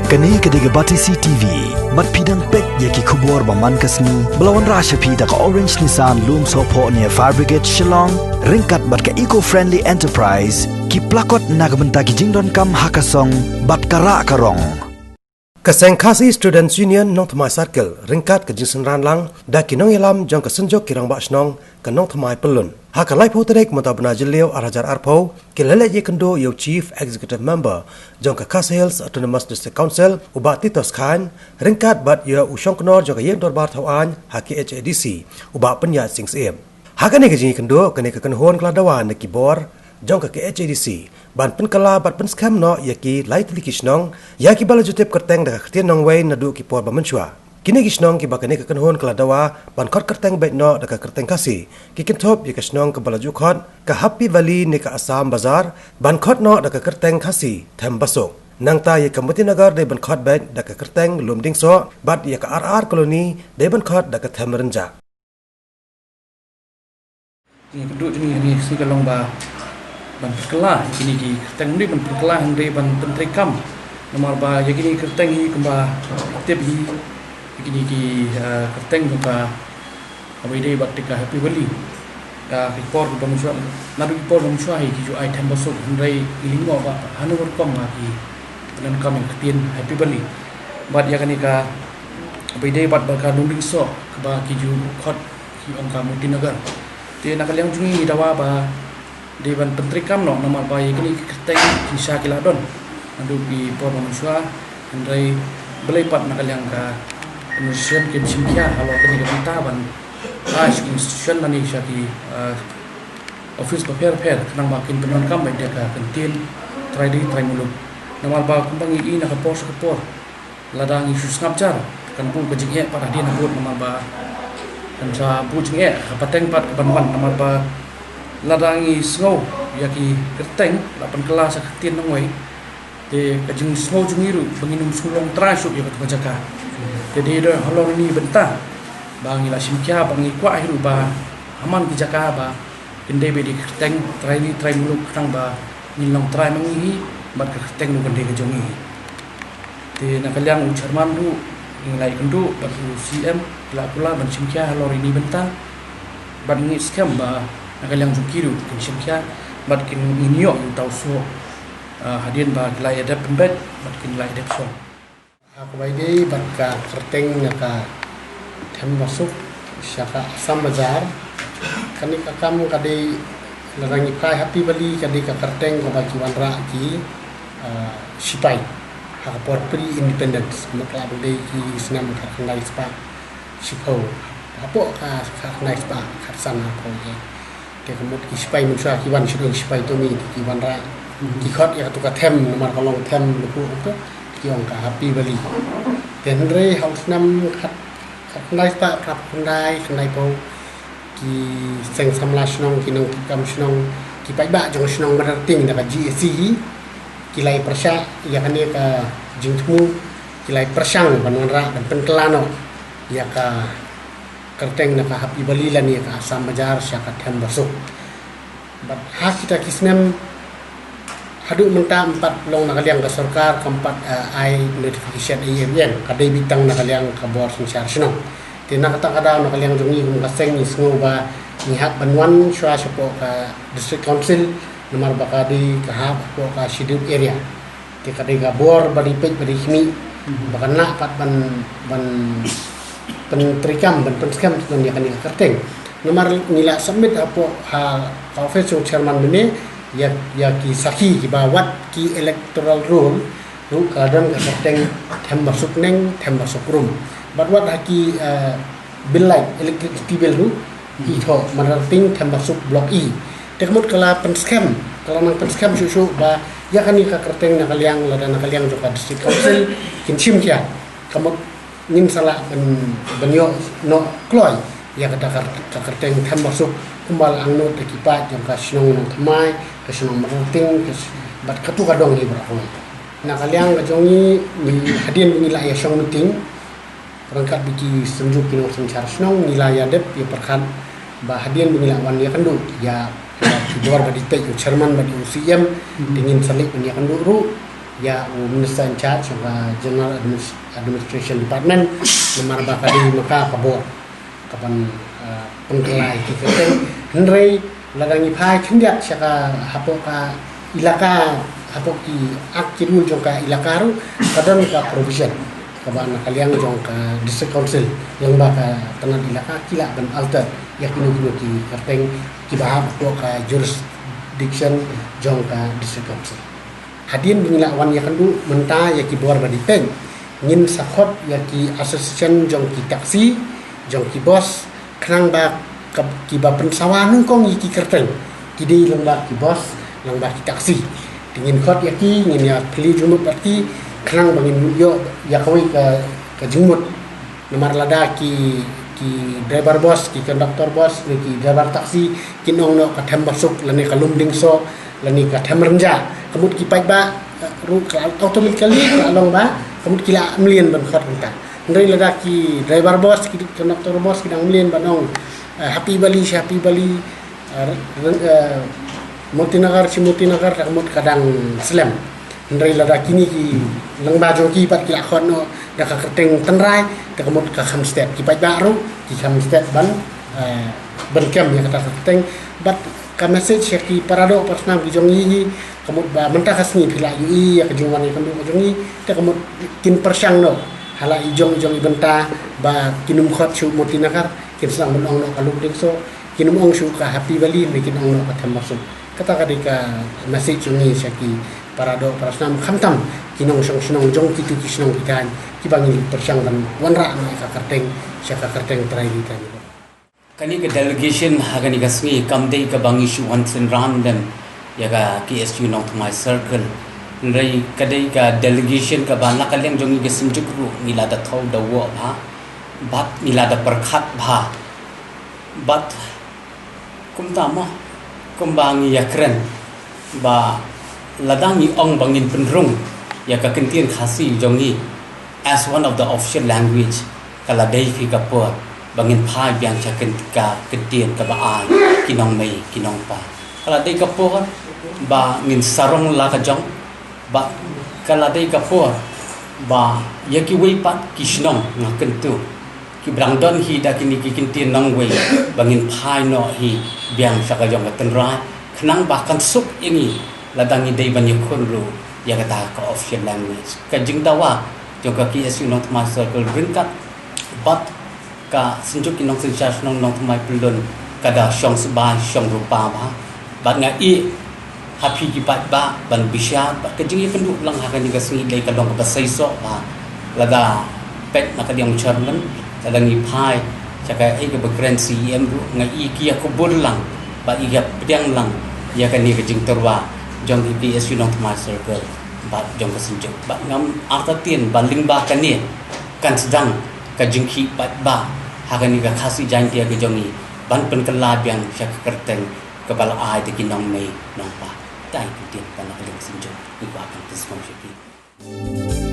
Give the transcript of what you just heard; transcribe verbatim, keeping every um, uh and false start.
Kane ka dei ka Batesi T V. Bad phi dang peit ïa ki khubor ba man ka sngi ba la wanrah sha phi da ka Orange Nissan Lumsohphoh near Fire Brigade Shillong, ryngkat bad ka Eco Friendly Enterprise, ki plakot na ka bynta ki jingdonkam ha ka song bad ka rah ka rong. Ka seng Khasi Students Union Nongthymmai Circle ryngkat ka jingsynran lang da ki nongïalam jong ka Synjuk ki Rangbah Shnong ka Nongthymmai Pyllun, ha ka laiphew tarik mynta u bnai Jylliew ar hajar arphew, ki la leit ïakynduh ïa u Chief Executive Member jong ka Khasi Hills Autonomous District Council, u Bah Titos Chyne, ryngkat bad ïa u Shongknor jong ka Ïing Dorbar Thawaiñ ha K H A D C, u Bah Pynïaid Sing Syiem. Ha kane ka jingïakynduh, kane ka kynhun ka la dawa na ki bor jong ka K H A D C ban pynkylla bad pynskhem noh ïa ki lai tylli ki shnong ïa kiba la ju tip kyrteng da ka ktien nongwei naduh ki por ba mynshuwa. Kine ki shnong kiba kane ka kynhun ka la dawa ban khot kyrteng beit noh da ka kyrteng Khasi, ki kynthup ïa ka shnong kaba la ju khot ka Happy Valley ne ka Assam Bazar, ban khot noh da ka kyrteng Khasi, Thembasuk. Nangta ïa ka Moti Nagar dei ban khot beit da ka kyrteng Lumdingsok, bad ïa ka R R Colony dei ban khot da ka Themrynjah. Ïa ka duh jong ngi ha kane ka sngi ka long ba ban pynkylla ïa kine ki kyrteng, ym dei ban pynkylla, hynrei ban pyntreikam. Namar ba ïa kine ki kyrteng hi kumba tip hi, ïa kine ki, eh, kyrteng jong ka, kaba ïadei bad ka Happy Valley. Ka, ki por kiba mynshuwa, naduh ki por ba mynshuwa hi ki ju ai Thembasuk, hynrei ngi lyngngoh ba hano rukom ba ki pyndonkam ïa ka ktien Happy Valley. Bad ïa kane ka, kaba ïadei bad ka Lumdingsok, kaba ki ju khot ki ong ka Moti Nagar. Te na ka liang jong ngi ngi dawa ba dei ban pyntreikam noh, namar ba ïa kine ki kyrteng ki sha ki la don naduh ki por ba mynshuwa, hynrei balei pat na ka liang ka administration kim shim khia halor kane ka bynta ban ai sha ki institution lane sha ki, eh, office bapher bapher khnang ba kin pyndonkam beit da ka ktien trai ri trai muluk. Namar ba kumba ngi i na ka por sha ka por, lada ngi shu sngap jar, kan buh ka jingeh pat hadien habud, namar ba kan sa buh jingeh ha ka pateng pat kaban wan, namar ba lada ngi sngew ïa ki kyrteng la pynkylla sha ka ktien nongwei, te ka jingsngew jong ngi ruh ba ngin ym shu long trai shuh ïa katu ka jaka. Te dei da halor kane ka bynta ba ngi la shim khia, ba ngi kwah hi ruh ba ha man ki jaka ba kin dei beit da ki kyrteng trai ri trai muluk, khnang ba ngin long trai ma ngi hi bad ka kyrteng ruh kan dei ka jong ngi hi. Te na ka liang u chairman ruh ngi la ïakynduh bad u C M, ki la kular ban shim khia halor kane ka bynta. Bad ngi skhem ba na ka liang jong ki ruh kin shim khia bad kin, ngin ïoh ïa uta u soh, ah, hadien ba ki la ïadep pynbeit bad kin la ïadep shong. Ha kaba ïadei bad ka kyrteng na ka Thembasuk sha ka Assam Bazar, kane ka kam ka dei, lada ngi phai Happy Valley, ka dei ka kyrteng kaba ki wanrah ki, ah, sipai ha ka por pre-independence, mut la ban dei ki snem khatkhyndai spah shiphew, hapoh ka khatkhyndai spah khatsan, hapoh ïa. Te ka mut ki sipai mynshuwa ki wan sha ki sipai tumi, te ki wanrah, ki khot ïa katu ka Them, namar ka long Them lukhuh, te ki ong ka Happy Valley. Te hynrei ha u snem khat, khatkhyndai spah phraphew khyndai, khyndaiphew, ki seng samla shnong, ki nongtrei kam shnong, ki paidbah jong shnong Madarting da ka G A C, ki la ïa pyrshah ïa kane ka jingthmu, ki la ïa pyrshang ban wanrah, ban pynkylla noh ïa ka kyrteng na ka Happy Valley lane ka Assam Bazar sha ka Thembasuk. Bad ha kita ki snem haduh mynta ym pat long na ka liang ka sorkar, kam pat, eh, ai notification ei ei ruh, ka dei beit tang na ka liang ka bor synshar shnong. Te na kata ka daw na ka liang jong ngi kum ka seng ngi sngew ba ngi hap ban wan shuwa shapoh ka District Council, namar ba ka dei ka hap hapoh ka Scheduled Area. Te ka dei ka bor ba dei peit ba dei khmih, mhm, ba kan lah pat ban, ban pyntreikam, ban pynskhem tang ïa kane ka kyrteng. Namar ngi la submit hapoh ha ka office jong chairman mynne ïa, ïa ki sakhi kiba wat ki electoral roll ruh ka don ka kyrteng Thembasuk Neng, Thembasuk Rum. Bad wat ha ki, eh, bill light, electricity bill ruh, i thoh Madarting Thembasuk Block E. Te ka mut ka la pynskhem, ka la nang pynskhem shuh shuh ba ïa kane ka kyrteng na ka liang, lada na ka liang jong ka District Council kin shim khia. Ka mut ngin sa lah ban, ban ïoh noh kloi ïa kata ka, ka kyrteng Thembasuk, kumba la angnud da ki paid jong ka shnong Nongthymmai, ka shnong Madarting, ka sh-, bad katu ka dong hi baroh. Na ka liang ka jong ngi, ngi hadien ngi la ïa shong meeting ryngkat bad ki synjuk ki nongsynshar shnong, ngi la ïa dep ïa pyrkhat ba hadien ba ngi la wan ïakynduh ïa, ïa ki bor ba dei peit, u chairman bad u C M, mhm, te ngin sa leit ban ïakynduh ruh. ïa u Minister in charge jong ka General Adminis- Administration Department, namar ba ka dei ma ka ka bor kaban, eh, pynkylla ïa ki kyrteng. Hynrei lada ngi phai khyndiat sha ka hapoh ka ilaka, hapoh ki act ki rule jong ka ilaka ruh, ka don ka provision kaba na ka liang jong ka District Council, lyngba ka tnat ilaka, ki lah ban alter ïa kino kino ki kyrteng kiba hap hapoh ka jurisdiction jong ka District Council. Hadien ba ngi la wan ïakynduh mynta ïa ki bor ba dei peit, ngin sa khot ïa ki association jong ki taxi, jong ki bus, khnang ba ka, kiba pynsawa nyngkong ïa ki kyrteng, ki dei lyngba ki bus, lyngba ki taxi. Te ngin khot ïa ki, ngin ïa plie jingmut bad ki, khnang ba ngin ïoh ïa kawei ka, ka jingmut. Namar lada ki, ki driver bus, ki conductor bus, ne ki driver taxi kin ong noh ka them basuk, lane ka lum ding soh, lane ka them rynjah, ka mut ki paidbah, eh, ruh ka la automatically ka la long ba ka mut ki la mlien ban khot mynta. Hynrei lada ki driver bus, ki conductor bus ki dang mlien ban ong, eh, ha Pibali sha Pibali, eh, Motinagar sha Motinagar, ka mut ka dang slem. Hynrei lada kine ki lyngba jong ki pat ki la khot noh da ka kyrteng tynrai, te ka mut ka kham stet. Ki paidbah ruh ki kham stet ban, eh, ban kem ïa kata ka kyrteng. Bad ka message ïa ki paradoh parasnam ki jong ngi hi, ka mut ba mynta ka sngi phi la ïohi ïa ka jingwan ïakynduh ka jong ngi, te ka mut kin pyrshang noh ha la i jong i jong i bynta ba kin ym khot shuh Motinagar, kin sdang ban ong noh ka lum ding soh, kin ym ong shuh ka ha Pibali, ne kin ong noh ka them basuk. Kata ka dei ka message jong ngi sha ki paradoh parasnam, khamtam ki nongshong shnong jong kito ki shnong ki thaiñ kiba ngi pyrshang ban wanrah noh ïa ka kyrteng sha ka kyrteng trai ri trai ri. Kane ka delegation ha kane ka sngi kam dei kaba ngi shu wan synran lem ïa ka K S U Nongthymmai Circle. Hynrei ka dei ka delegation kaba na ka liang jong ngi ka Synjuk ruh ngi la da thew da woh bha bad ngi la da pyrkhat bha. Bad kumta mo, kumba ngi ïakren ba lada ngi ong ba ngin pynrung ïa ka ktien Khasi jong ngi as one of the official language, ka la dei hi ka por ba ngin phai biang sha kt- ka ktien kaba ai ki nongmei ki nongpa. Ka la dei ka por ba ngin sarong la ka jong, ba ka la dei ka por ba ïa kiwei pat ki shnong nga kyntu kiba dang don hi da kine ki ktien nongwei ba ngin phai noh hi biang sha ka jong ka tynrai, khnang ba kan suk ïa ngi lada ngi dei ban ïakhun ruh ïa kata ka official language. Ka jingdawa jong ka K S U Nongthymmai Circle ryngkat bad ka Synjuk ki Nongsynshar Shnong Nongthymmai Pyllun ka da shong sbai shong rupa bha. Bad nga ïeh ha phi ki paidbah ban bishar bad ka jingïakynduh lang ha kane ka sngi dei ka long kaba seisoh bha. Lada peit na ka liang chairman, lada ngi phai sha kaei kaba kren C E M ruh, nga ïeh ki ïakubur lang bad ïa pdiang lang ïa kane ka jingtyrwa jong ka K S U Nongthymmai Circle bad jong ka Synjuk. Bad ngam artatien ba lyngba kane kan sdang ka jingkhih paidbah ha kane ka Khasi Jaintia ka jong ngi ban pynkylla biang sha ka kyrteng kaba la ai da ki nongmei nongpa. Dei ka ktien ba na ka liang Synjuk ngi kwah ban pynsngew sha phi.